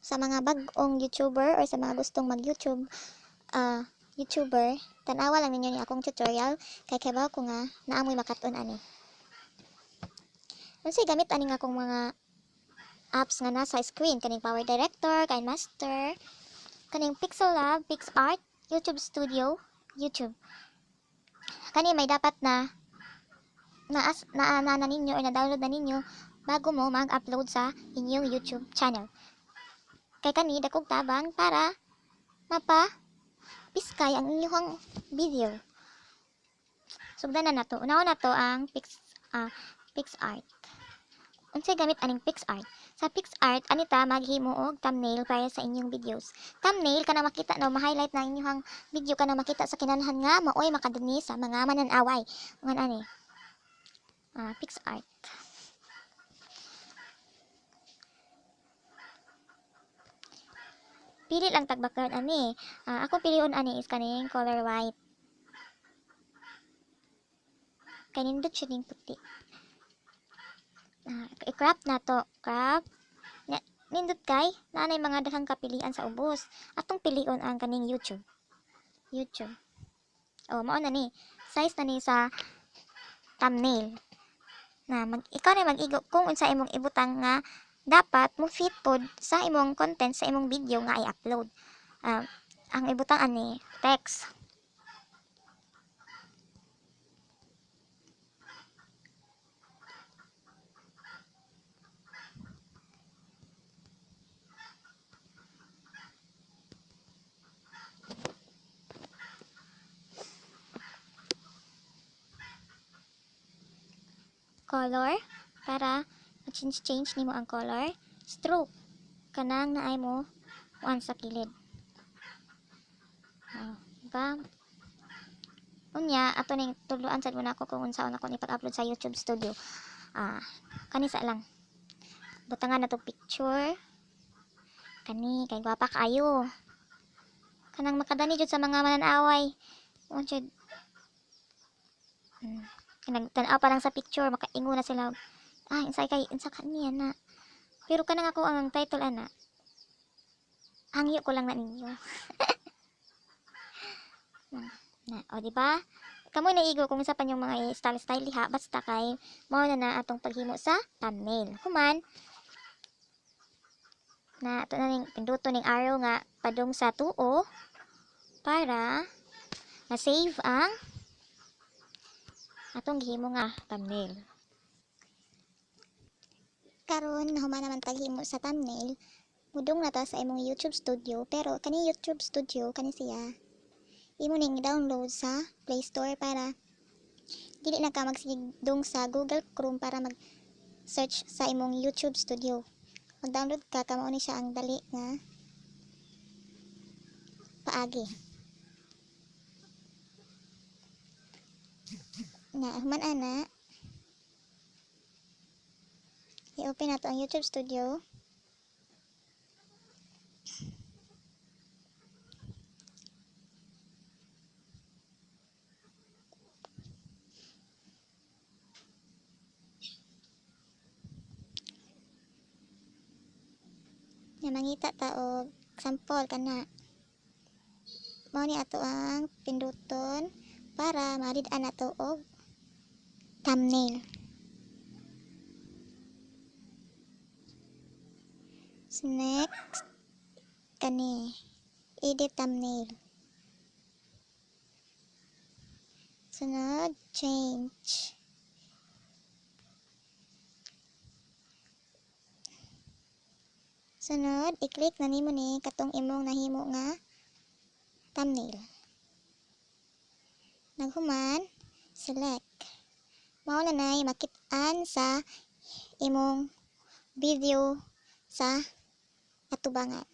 Sa mga bag-ong YouTuber or sa mga gustong mag-YouTube YouTuber, tan-awa lang ninyo ni akong tutorial kay kibaw ko nga naa moy makat-on ani. Unsay gamit ani nga akong mga apps nga nasa screen kaning Power Director, KineMaster, kaning Pixel Lab, PicsArt, YouTube Studio, YouTube. Kani may dapat na na na, na, na ninyo or na-download na ninyo bago mo mag-upload sa inyong YouTube channel. Kay kani dakog tabang para mapa piskay ang inyong video. Sugdan na nato. Unahon nato ang PicsArt. Unsay gamit aning PicsArt? Sa PicsArt anita maghimo og thumbnail para sa inyong videos. Thumbnail kana makita no, ma-highlight na inyong video kana makita sa kinanhan nga maoy makadani sa mga mananaway. Ngan ani. PicsArt. Pili lang tag background ani. Ako pilion ani is kaning color white. Kay nindot siya ning puti. I-crop na to. Crop. Nindot kay naanay mga daghang kapilian sa ubos. Atong pilion ang kaning YouTube. YouTube. Oh, mao na ni. Size na ni sa thumbnail. Na ikaw na mag-igo kung unsa imong ibutang nga dapat mo fit pod sa imong content sa imong video nga i-upload. Ang ibutang ani text. Color para ma-change nimo ang color. Stroke kanang naay mo kuan sa kilid. Oh, diba? Unya ato ning tudloan sad mo nako kung unsaon ako ni pag-upload sa YouTube Studio. Kani sa lang. Butangan na to picture. Kani kay gwapa kaayo. Kanang makadani jud sa mga mananaway. O jud. Nagtan-aw pa lang sa picture makaingo na sila. Ah, insay kay unsa ka niya na. Pero kanang ako ang title ana. Hangyo ko lang na ninyo. Na, o di ba? Kamoy naigo kung unsa pa yung mga style style diha, basta kay mao na na atong paghimo sa thumbnail. Human na ato na ning pinduto ning arrow nga padung sa tuo para ma-save ang atong gihimo nga thumbnail. Karon nahuman naman taghimo sa thumbnail, mudung na ta sa imong YouTube Studio, pero kani YouTube Studio kani siya imo ning i-download sa Play Store para dili na ka magsigdong sa Google Chrome para mag-search sa imong YouTube Studio. Mag-download ka, kamao ni siya ang dali nga paagi. Na human ana, i-open nato ang YouTube Studio. Na mangita ta og sample kana. Mao ni ato ang pinduton para marid-an nato og thumbnail. So next kani edit thumbnail. Sunod change. Sunod i-click na nimo ni katong imong nahimo nga thumbnail. Naghuman select. Mao na nay makit-an sa imong video sa atubangan.